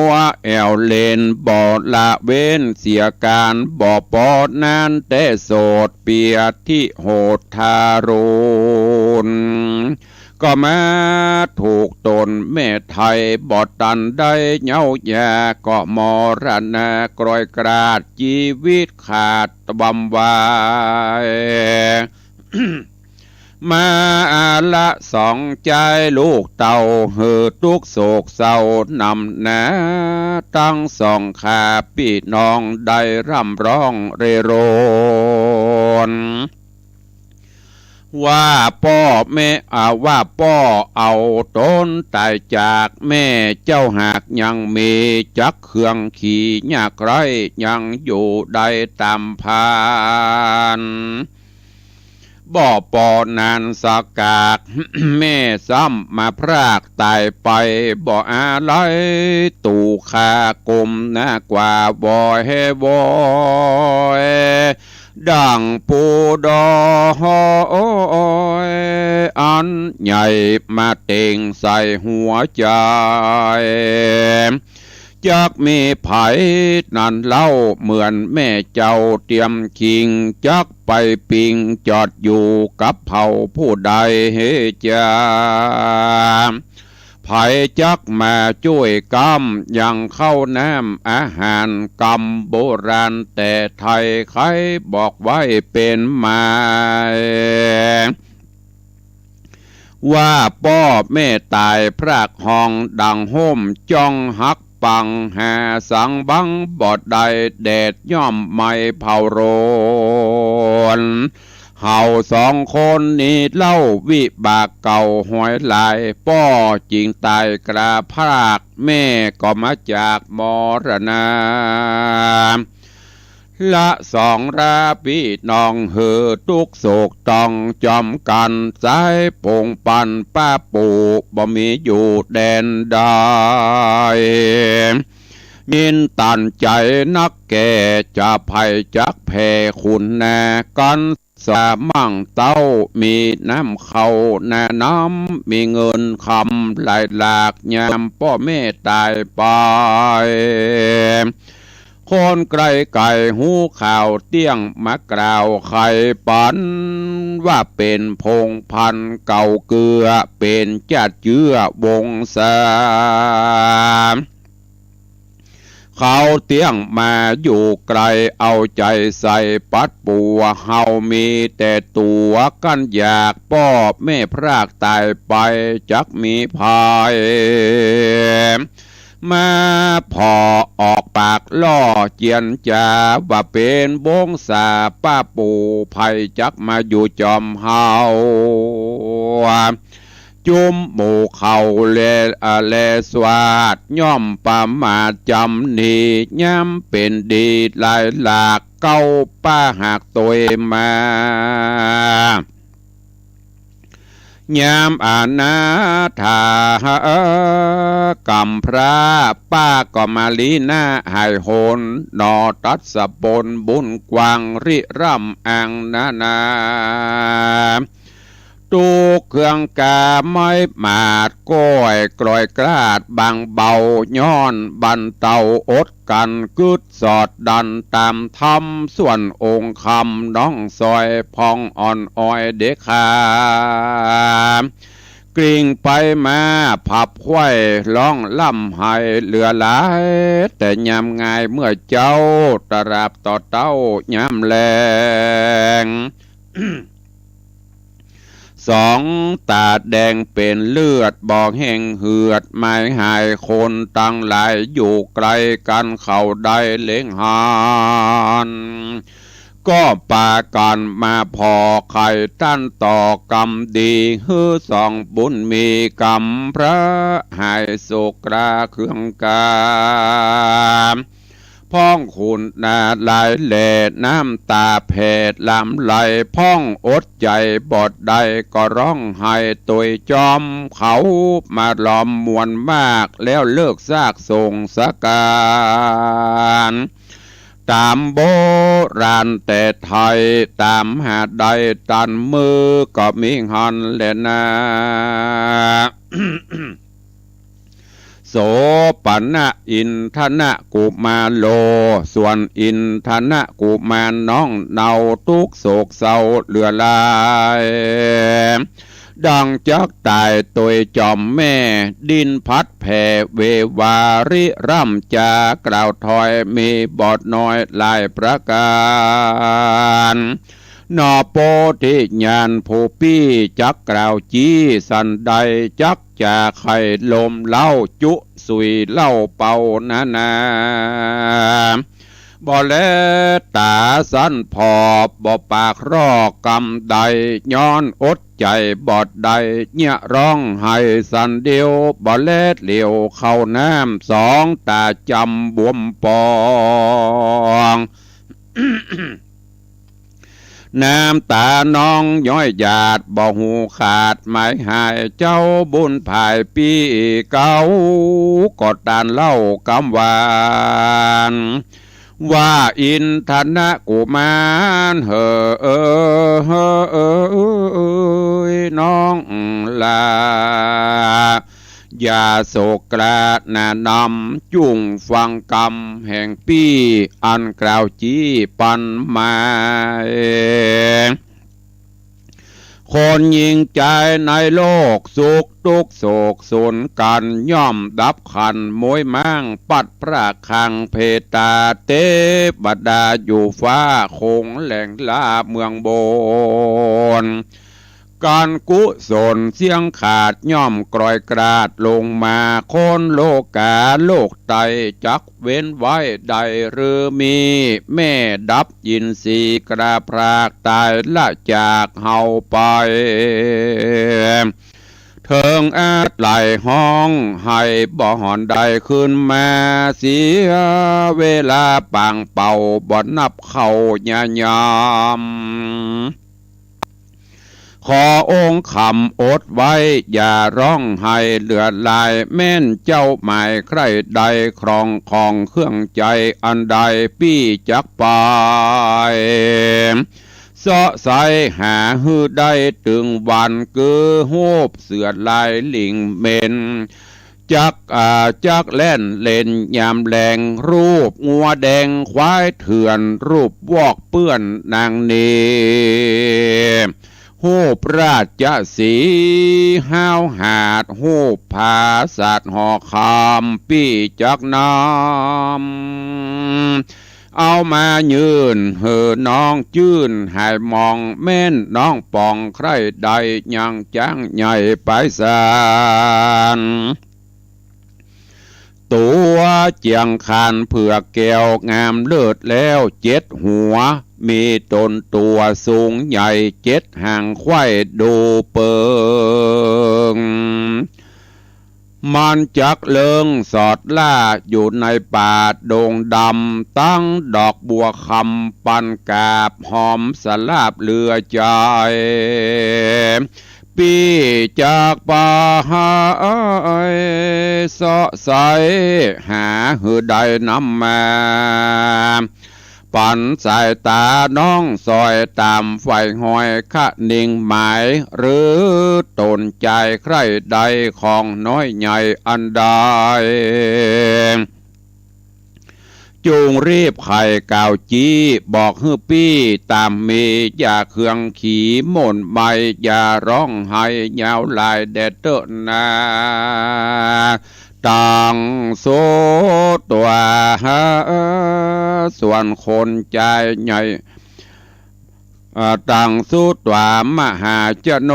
วแอ่วเล่น บ่ละเว้นเสียก๋าน บ่ปอนานแต๊โสด เปียดทิโหดทารุณ ก็มาถูกต๋นแม่ไทย บ่ตันได้เย้ายา ก็มรณะกรอยกราด จีวิตขาดบำวาย มาละสองจายลูกเต้า หื้อตุ๊กข์โศกเศร้านำหนา ตึงสองข้าปี้น้องได้ร่ำร้องเร่ร่อน ว่าป้อแม่ อ่า ว่าป้อเอาต๋นต๋ายจากแม่ เจ้าหากยังมีจักเคืองขียากไร้ ยังอยู่ได้ต๋ามพาน บ่ปอนานสักกาก แม่ซ้ำมาพรากต๋ายไป บ่อาลัย ตู่ข้าก้มหน้ากว่า วอยแฮวอย ดั่งปูดอย อันใหญ่มาเต็งใส่หัวใจ๋ จักมีใผนั้นเล่า เหมือนแม่เจ้าเตียมคิง จักไปปิงจอดอยู่กับเผ่าผู้ใดจา ใผจักมาจ้วยก้ำ ยังข้าวน้ำอาหารกำโบราณแต่ไทย ใครบอกไว้เป๋นหมาย ว่าป้อแม่ต๋ายพรากหองดังฮ่ม จ้องฮักปังหาสังบังบ่ได้ แดดย่อมไหม้เผาโรน เฮาสองคนนี้เล่า วิบากเก่าหวยหลาย ป้อจึงต๋ายกล้าพราก แม่ก็มาจากมรณา ละสองราปี้น้อง หื้อตุ๊กข์โศกต้องจอมกั๋น สายผงปันป้าปู่ บ่มีอยู่แดนใด มินตันใจ๋นักแก่ จะใผจักแผ่คุณนากั๋น สามั่งเต้า มีน้ำเข้านาน้ำ มีเงินคำหลายหลาก ยามป้อแม่ต๋ายไป คนไกลไก๋ฮู้ข่าวเตี้ยง มากล่าวไขปัน ว่าเป๋นพงศ์พันธุ์เก่าเกื้อ เป๋นจ้าดเจื้อวงศา เขาเตี้ยงมาอยู่ไก๋ เอาใจ๋ใส่ปัดปั๋ว เฮามีแต่ตั๋วกั้นอยาก ป้อแม่พรากต๋ายไป จักมีใผ มาผ่อออกปากล่อเจียนจ๋า ว่าเป๋นวงศาป้าปู่ ใผจักมาอยู่จอมเฮา จุมหมู่เขาแล อ่า แลสวาท ย่อมประมาทจำหนี ย้ำเป๋นดีหลายหลาก เก้าป้าหากตวยมา ยามอนาถา กำพร้า ป้าก็มาลี้หน้าหายหน หนอตัดสะปนบุญกว้าง ริร่ำอังนานา ตุ๊กข์เครื่องกาไม้หมาด ก้อยกลอยกลาดบางเบา ย้อนบรรเตาอดกั๋น กึ๊ดสอดดันต๋ามธรรม ส่วนองค์คำน้องซอย พ่องอ่อนอ้อยเด๋คา กลิ้งไปมาผับไขว้ ฮ้องร่ำไห้เหลือหลาย แต่ยามงายเมื่อเจ๊า ตราบต่อเต๊ายามแลง สองต๋าแดงเป๋นเลือด บ่แห้งเหือด หมายหายคนตังหลาย อยู่ไก๋กั๋นเขาได้เล็งหัน ก็ปากั๋นมาผ่อไขตันต่อกรรมดี หื้อสองบุญมีกำพร้า หายโศกราเครื่องกา พ่องคุณนาหลายแล น้ำต๋าแผดหลั่งไหล พ่องอดใจ๋บ่ได้ ก็ฮ้องไห้ตวยจอม เขามาล้อมมวลมาก แล้วเลิกซากสงสก๋าน ต๋ามโบราณแต่ไทย ต๋ามหาได้ตันมื้อ ก็มีหั้นแลนา โสปณะอินทนกุมารโล ส่วนอินทนกุมารน้องเนา ตุ๊กข์โศกเศร้าเหลือหลาย ดังจักต๋ายตวยจอมแม่ ดิ้นพัดแผ่เววา ริร่ำจากล่าวถอย มีบ่น้อยหลายประก๋าน หนอโปธิญาณผู้ปี้ จักกล่าวจี้สันใด จักจาไขลมเล่า จุสุยเล่าเป่านานา บ่แลต๋าสันผ่อ บ่ปากร้อกำใด ย้อนอดใจ๋บ่ได้ เยียะฮ้องไห้สันเดียว บ่แลเหลียวเข้าน้ำ สองต๋าจำบวมปอง น้ำต๋าน้องย้อยหยาด บ่ฮู้ขาดหมายหาย เจ้าบุญผายปี้เก่า ก็ตานเล่ากำหวาน ว่าอินทนกุมารเหอ เอย น้องหล่า อย่าโศกกระหน่ำ จุ่งฟังกำแห่งปี้ อันกล่าวจี้ปันมา คนยิงจายในโลก สุขตุ๊กข์โศกสูญกั๋น ย่อมดับขันม้วยม้าง ปัดพรากคางเพตา เตวดาอยู่ฟ้า คงแหล่งล่าเมืองบน ก๋านกุศลเสี้ยงขาด ย่อมกรอยกราดลงมา คนโลก๋าโลกไตจัก เว้นไว้ได้หรือมี แม่ดับยินทรีย์กล้าพราก ต๋ายละจากเฮาไป เถิงอัดไหล่ฮ้องไห้ บ่หวนได้คืนมา เสียเวลาปางเป่า บ่นับเข้ายายาม ขอองค์คำอดไว้ อย่าฮ้องไห้เลือดลาย แม่นเจ้าหมายใคร่ใด ครองของเครื่องใจ๋อันใด ปี้จักไป เซาะไซหาหื้อได้ตึงวัน คือฮูปเสือลายหลิ่งเหม็น จัก อ่า จักแล่นเล่นยามแลง ฮูปงัวแดงควายเถื่อน ฮูปวอกเปื้อนนางเน ฮูปราชสีห์ห้าวหาญ ฮูปผาสัตว์หอคำ ปี้จักนำ เอามายื่นหื้อน้องจื้นหายหมอง แม่นน้องปองใคร่ใด ยังจ๊างใหญ่ไปสาน ตั๋วเจียงคานเผือกแก้วงามเลิศแล้วเจ็ดหัว มีต๋นตั๋วสูงใหญ่เจ็ดหางไขว้ดูเปิง มันจักเลิ้งสอดล่าอยู่ในป่าดงดำ ตั้งดอกบัวคำปันกาบหอมสลาบเหลือใจ๋ ปี้จักไปเซาะไซหาหื้อได้นำมา ปันสายต๋าน้องสอยต๋ามไฝ่ฮอย คะนิงหมายหรือต๋นจายใคร่ใด ของน้อยใหญ่อันใด จุ่งรีบไขกล่าวจี้บอกหื้อปี้ต๋ามมี อย่าเคืองขีหม่นไหม้ อย่าฮ้องไห้ยาวหลายแด่เต๊อะนา ตั้งสุดตั๋ว ส่วนคนจายใหญ่ อ่า ตั้งสุดตั๋วมหาจโน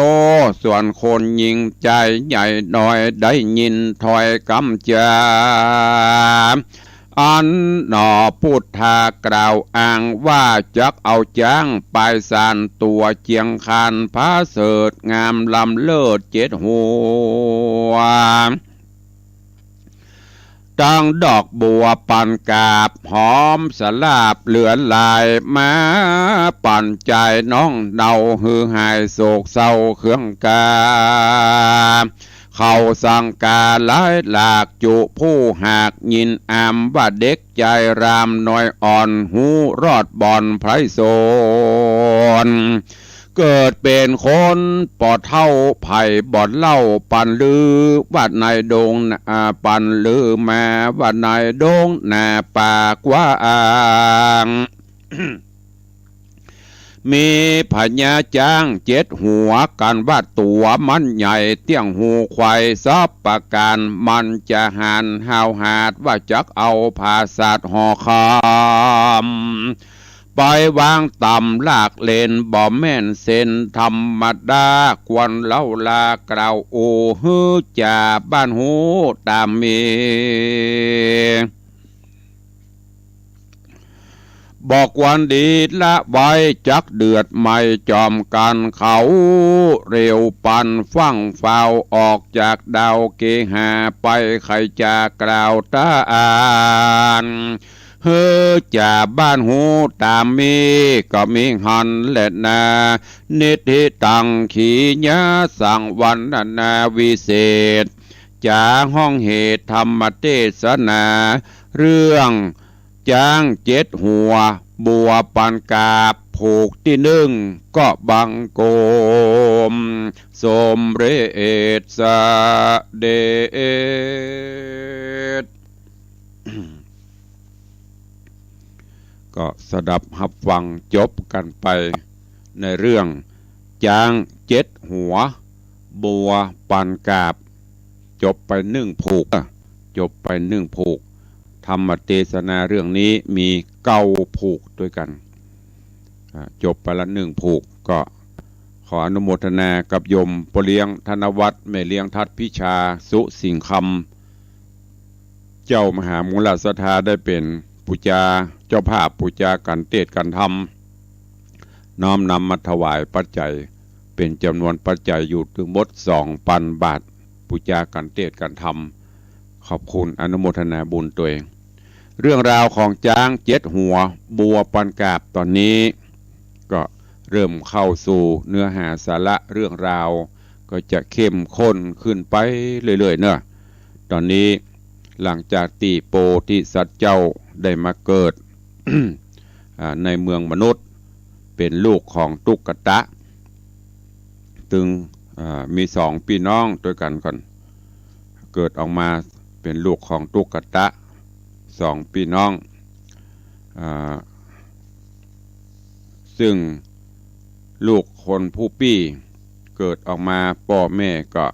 ส่วนคนยิงจายใหญ่น้อย ได้ยินถ้อยกำจ๋า อันหนอปุทธากล่าวอ้างว่า จักเอาจ๊างไปสานตั๋วเจียงคานผาเสริฐงามล้ำเลิศเจ็ดหัว ตั้งดอกบัวปันกาบหอมสลาบเหลือหลาย มาปันจายน้องเนาหื้อหายโศกเศร้าเคืองกา เขาสังกาหลายหลากจุผู้หาก ยินอามว่าเด็กจายรามน้อยอ่อน ฮู้รอดบ่อนไพร่สน เกิดเป๋นคนปอเฒ่าไผบ่เล่า ปันลือว่าในดง อ่า ปันลือมาว่าในดงนาป่ากว้าง มีพญาจ๊างเจ็ดหัว กั๋นว่าตั๋วมันใหญ่เตี้ยงฮูควาย สัพพะก๋านมันจะหาญห้าวหาญ ว่าจักเอาผาสัตว์หอคำ ไปวางต๋ามหลากเลน บ่แม่นเส้นธรรมดา ควรเล่าลากล่าวอู้หื้อจ่าบ้านฮู้ต๋ามมี บ่ควรดีละไว้จักเดือดไหม้จอมกั๋น เขาเร็วปันฟั่งฟาวออกจากดาวเกหาไป ใค่จะกล่าวต้าน หื้อจ่าบ้านฮู้ต๋ามมี ก็มีหั้นแลนา นิธิตังขีญาสังวรรณนาวิเศษ จ๋าฮ้องเหตุธรรมเตสนา เรื่องจ๊างเจ็ดหัว บัวปันกาบผูกตี้นึ่ง ก็บังคมสมเร็จเสด็จ ก็สดับฮับฟังจบกั๋นไปในเรื่องจ๊างเจ็ดหัว บัวปันกาบ จบไปนึ่งผูก จบไปนึ่งผูก ธรรมเตสนาเรื่องนี้มีเก้าผูกตวยกั๋น อ่า จบไปละนึ่งผูก ก็ขออนุโมทนากับโยมป้อเลี้ยงธนวัฒน์ แม่เลี้ยงทัดพิชา สุสิงห์คำ เจ้ามหามูลศรัทธาได้เป๋นปู๋จา เจ้าภาพปู๋จากานเตสน์กานธรรม น้อมนำมาถวายปัจจัยเป๋นจ๋ำนวนปัจจัยอยู่ตึงหมดสองปันบาท ปู๋จากานเตสน์กานธรรม ขอบคุณอนุโมทนาบุญตวย เรื่องราวของจ๊างเจ็ดหัว บัวปันกาบ ต๋อนนี้ก็เริ่มเข้าสู่เนื้อหาสาระเรื่องราว ก็จะเข้มข้นขึ้นไปเรื่อยๆ เนาะ ต๋อนนี้หลังจากตี้โพธิสัตว์เจ้าได้มาเกิด อ่า ในเมืองมนุษย์ เป๋นลูกของตุ๊กตะ ตึง อ่า มีสองปี้น้องตวยกั๋นก่อน เกิดออกมาเป๋นลูกของตุ๊กตะ สองปี้น้อง อ่า ซึ่งลูกคนผู้ปี้เกิดออกมา ป้อแม่ก็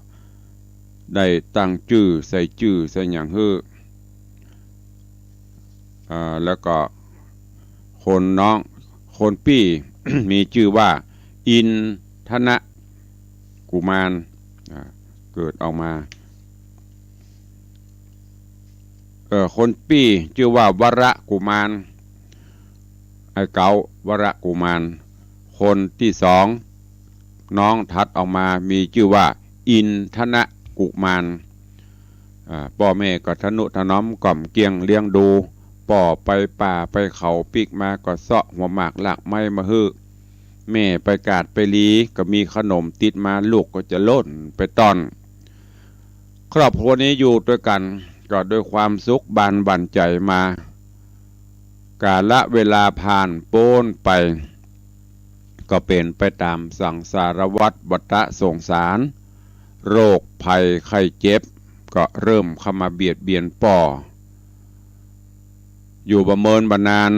ได้ตั้งจื้อ ใส่จื้อใส่หยังหื้อ อ่า แล้วก็คนน้อง คนปี้ มีจื้อว่าอินทนะกุมาร อ่า เกิดออกมา เอ่อ คนปี้จื้อว่าวรกุมาร ไอ้เก๊า วรกุมาร คนตี้สอง น้องถัดออกมามีจื้อว่าอินทนะกุมาร อ่า ป้อแม่ก็ทะนุถนอมกล่อมเกลี้ยงเลี้ยงดู ป้อไปป่าไปเขา ปิ๊กมาก็เซาะหัวหมากรากไม้มาหื้อ แม่ไปกาดไปลีก็มีขนมติดมา ลูกก็จะโล่นไปต้อน ครอบครัวนี้อยู่ตวยกั๋นก็ด้วยความสุขบานหวั่นใจ๋มา กาละเวลาผ่านป๊นไป ก็เป๋นไปต๋ามสังสารวัฏ วัฏสงสาร โรคภัยไข้เจ็บก็เริ่มเข้ามาเบียดเบียนป้อ อยู่บ่เมินบ่นาน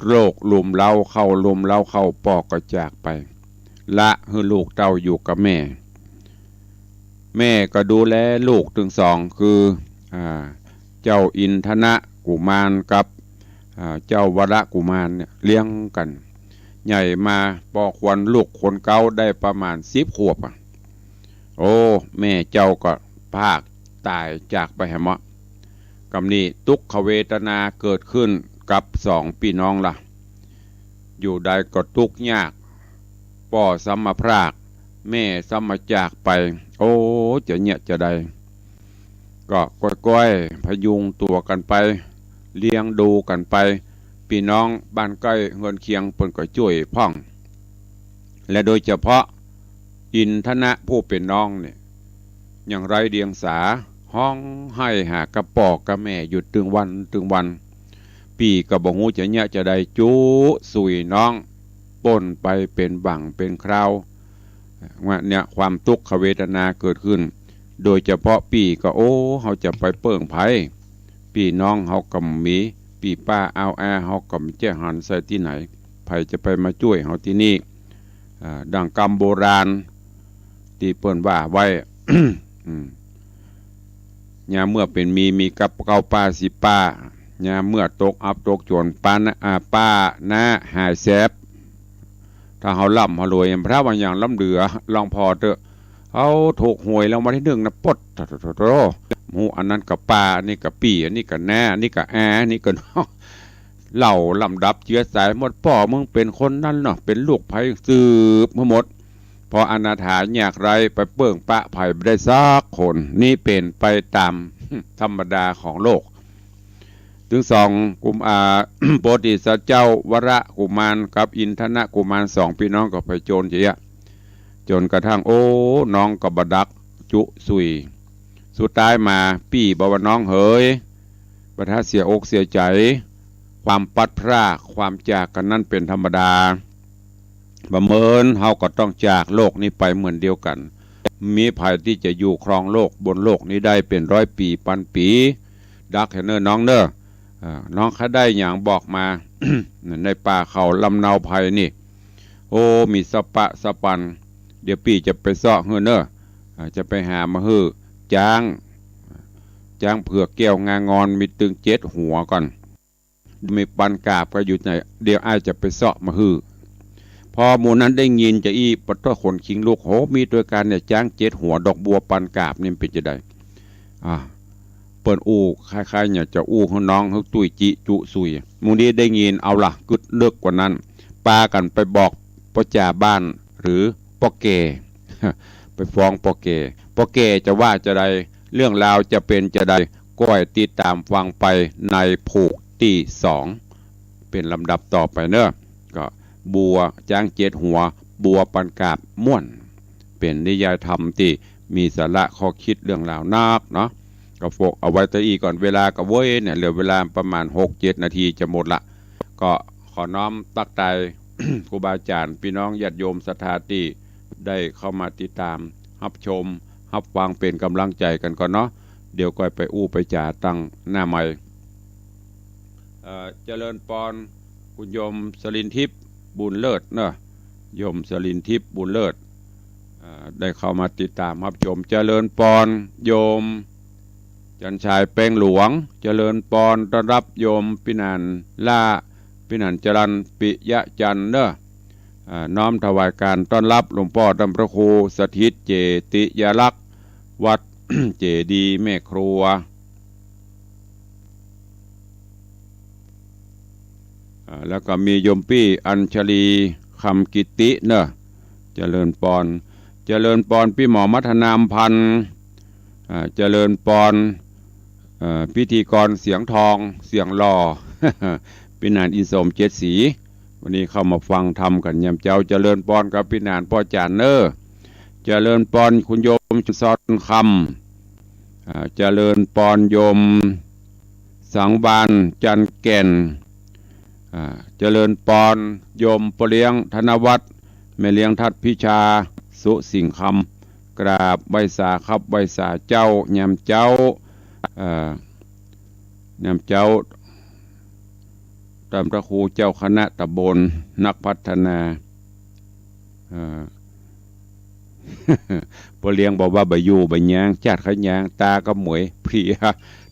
โรครุมเร้าเข้า รุมเร้าเข้า ป้อก็จากไป ละหื้อลูกเต้าอยู่กับแม่ แม่ก็ดูแลลูกตึงสอง คือ อ่า เจ้าอินทนะกุมารกับ อ่า เจ้าวรกุมารเนี่ยเลี้ยงกั๋น ใหญ่มา ป้อครรภ์ลูกคนเก๊าได้ประมาณสิบขวบอะ โอ้ แม่เจ้าก็พรากต๋ายจากไปแหมเนาะ กำนี้ตุ๊กขเวทนาเกิดขึ้นกับสองปี้น้องละ อยู่ใดก็ตุ๊กยาก ป้อซ้ำมาพราก แม่ซ้ำมาจากไป โอ้ จะเยียะจะใด ก็ก้อยๆ พยุงตั๋วกั๋นไป เลี้ยงดูกั๋นไป ปี้น้องบ้านใก้เฮือนเคียงเปิ้นก็จ้วยพ่อง และโดยเฉพาะอินทนะผู้เป๋นน้องเนี่ย ยังไร้เดียงสา ฮ้องไห้หากับป้อกับแม่อยู่ตึงวันตึงวัน ปี้ก็บ่ฮู้จะเยียะจะใด จุสุยน้อง ป้นไปเป๋นหว่างเป๋นคราว ว่าเนี่ยความตุ๊กขเวทนาเกิดขึ้น โดยเฉพาะปี้ก็ โอ้ เฮาจะไปเปิ้งใผ ปี้น้องเฮาก็บ่มี ปี้ป้าอาวอาเฮาก็บ่แจ้หันใส่ตี้ไหน ใผจะไปมาจ้วยเฮาตี้นี่ อ่า ดั่งกำโบราณตี้เปิ้นว่าไว้ อืม ยามเมื่อเป๋นมี มีกับเก้าป้าสิบป้า ยามเมื่อตกอับตกจน ป้านะ อ่า ป้านะหายแสบ ถ้าเฮาร่ำเฮารวย พระว่าอย่างล้ำเหลือ ลองผ่อเต๊อะ เฮาถูกหวยรางวัลตี้นึ่งนะ ปด โธ่ โธ่ โธ่ โธ่ ฮู้อันนั้นก็ป้า อันนี้ก็ปี้ อันนี้ก็น้า อันนี้ก็อา อันนี้ก็น้อง เล่าลำดับเจือสายหมด ป้อมึงเป๋นคนนั้นเนาะ เป๋นลูกใผ สืบมาหมด พออนาถายากไร้ ไปเปิ้งปะใผบ่ได้สักคน นี่เป๋นไปต๋ามธรรมดาของโลก ตึงสองกุม อ่า โพธิสัตว์เจ้าวรกุมารกับอินทนกุมาร สองปี้น้องก็ไปโจรเสีย จ๋นกระทั่ง โอ้ น้องก็บ่ดักจุสุย สุดท้ายมาปี้บ่าว่าน้องเหย บ่ถ้าเสียอกเสียใจ๋ ความพลัดพราก ความจากกั๋นนั้นเป๋นธรรมดา บ่าเมินเฮาก็ต้องจากโลกนี้ไปเหมือนเดียวกั๋น บ่มีใผตี้จะอยู่ครองโลกบนโลกนี้ได้เป๋นร้อยปี๋ปันปี๋ ดักแหเน่อน้องเน่อ เอ่อ น้องใค่ได้หยังบอกมา ในป่าเขาลำเนาไพรนี่ โอ้ มีสะปะสะปัน เดี๋ยวปี้จะไปเซาะหื้อเน่อ อ่า จะไปหามาหื้อ จ๊าง จ๊างเผือกแก้วงางอน มีตึงเจ็ดหัวก่อน มีปันกาบก็อยู่ไหน เดี๋ยวอ้ายจะไปเซาะมาหื้อ พอหมู่นั้นได้ยินจาอี้ ปะโต้ ขนคิงลุก โห มีตวยกั๋นเนี่ย จ๊างเจ็ดหัว ดอกบัวปันกาบนี่มันเป๋นจาใด อ่า เปิ้นอู้ คล้ายๆ เนี่ย จะอู้หื้อน้องหื้อตุ้ยจิจุสุย หมู่นี้ได้ยิน เอาล่ะ กึ๊ดเลิกกว่านั้น ปากั๋นไปบอกป้อจ๋าบ้าน หรือป้อแก่ ไปฟ้องป้อแก่ ป้อแก่จะว่าจาใด เรื่องราวจะเป๋นจาใด ก้อยติดต๋ามฟังไปในผูกตี้สอง เป๋นลำดับต่อไปเน่อ ก็บัวจ๊างเจ็ดหัว บัวปันกาบม่วน เป๋นนิยายธรรมตี้มีสาระข้อคิดเรื่องราวนักเนาะ ก็ฝากเอาไว้เต้าอี้ก่อน เวลาก็เว้ยเนี่ย เหลือเวลาประมาณหกเจ็ดนาทีจะหมดละ ก็ขอน้อมตั๊กตาย ครูบาอาจ๋ารย์ ปี้น้องญาติโยมศรัทธาตี้ได้เข้ามาติดต๋าม ฮับชม ฮับฟังเป๋นก๋ำลังใจ๋กั๋นก่อนเนาะ เดี๋ยวก้อยไปอู้ไปจ๋าตังหน้าไมค์ เอ่อ เจริญปอน คุณโยมสรินทิพย์ บุญเลิศเนาะ โยมสรินทิพย์ บุญเลิศ เอ่อ ได้เข้ามาติดต๋ามฮับชม เจริญปอน โยมจันทร์ชาย แป้งหลวง เจริญปอน ต้อนฮับโยมปี้หนานล้า ปี้หนานจรัญ ปิยะจันทร์เนาะ อ่า น้อมถวายก๋านต้อนฮับหลวงป้อต้านพระครูสถิตเจติยารักษ์ วัดเจดีย์แม่ครัว อ่า แล้วก็มีโยมปี้อัญชลี คำกิตติเนาะ เจริญปอน เจริญปอนปี้หมอมัทนามพันธ์ อ่า เจริญปอน เอ่อ พิธีกรเสียงทอง เสียงหล่อ ปี้หนานอินสมเจ็ดสี วันนี้เข้ามาฟังธรรมกั๋นยามเจ๊า เจริญปอนกับปี้หนานป้อจ๋ารย์เน่อ เจริญปอนคุณโยมซอนคำ อ่า เจริญปอนโยมสังวาลย์ จันทร์แก่น อ่า เจริญปอนโยมป้อเลี้ยงธนวัฒน์ แม่เลี้ยงทัดพิชา สุสิงห์คำ กราบไหว้สาครับ ไหว้สาเจ้า ยามเจ๊า เอ่อ ยามเจ๊า ต้านพระครูเจ้าคณะตำบล นักพัฒนา เอ่อ ป้อเลี้ยงบอกว่าบ่อยู่บ่ยาง จ๊าดขะยาง ต๋าก็หมวยเพลีย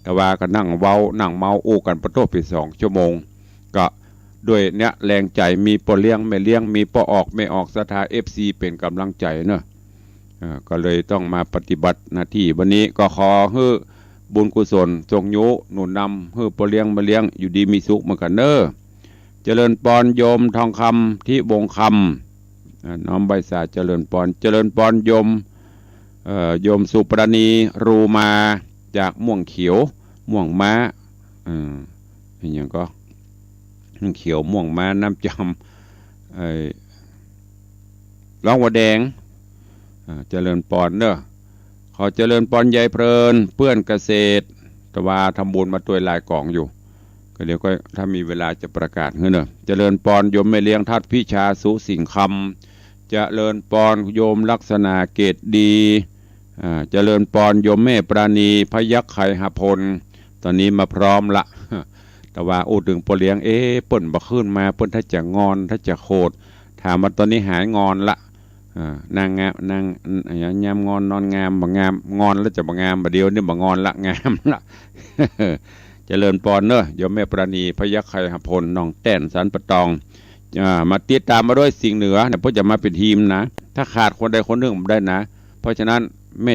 แต่ว่าก็นั่งเว้า นั่งเมาอู้กั๋นปะโต้ไปสองชั่วโมง ก็ด้วยเนี่ยแรงใจ๋ มีป้อเลี้ยงแม่เลี้ยง มีป้อออกแม่ออก ศรัทธา เอฟซี เป๋นก๋ำลังใจ๋เนาะ เอ่อ ก็เลยต้องมาปฏิบัติหน้าตี้ วันนี้ก็ขอหื้อบุญกุศลส่งยุหนุนนำหื้อป้อเลี้ยงแม่เลี้ยงอยู่ดีมีสุขเหมือนกั๋นเน่อ เจริญปอนโยมทองคำ ทิวงศ์คำ อ่า น้อมไหว้สาเจริญปอน เจริญปอนโยม เอ่อ โยมสุปราณี รูมา จากม่วงเขียว ม่วงม้า เอ่อ อะหยังก็ ม่วงเขียว ม่วงม้า น้ำจำ ไอ้ ร้องว่าแดง อ่า เจริญปอนเนาะ ขอเจริญปอนยายเพลิน เปื้อนเกษตร แต่ว่าทำบุญมาตวยหลายก๋องอยู่ ก็เดี๋ยวก็ถ้ามีเวลาจะประกาศหื้อเนาะ เจริญปอนโยมแม่เลี้ยงทัดพิชา สุสิงห์คำ เจริญปอนโยมลักษณะเกตดี อ่า เจริญปอนโยมแม่ปราณี พยัคฆ์ไคหพล ต๋อนนี้มาพร้อมละ แต่ว่าอู้เถิงป้อเลี้ยง เอ๊ะ เปิ้นบ่ขึ้นมา เปิ้นถ้าจะงอน ถ้าจะโขด ถามว่าต๋อนนี้หายงอนละ อ่า นั่งงาม นั่ง ยามงอนนอนงาม บ่งาม งอนแล้วจะบ่งาม บ่าเดี่ยวนี้บ่งอนละ งามละ เจริญปอนเนาะ โยมแม่ปราณี พยัคฆ์ไคหพล หนองแต้น สันป่าตอง อ่า มาติดต๋ามมาด้วยสิงห์เหนือเนี่ย เปิ้นจะมาเป๋นทีมนะ ถ้าขาดคนใดคนนึ่งบ่ได้นะ เพราะฉะนั้นแม่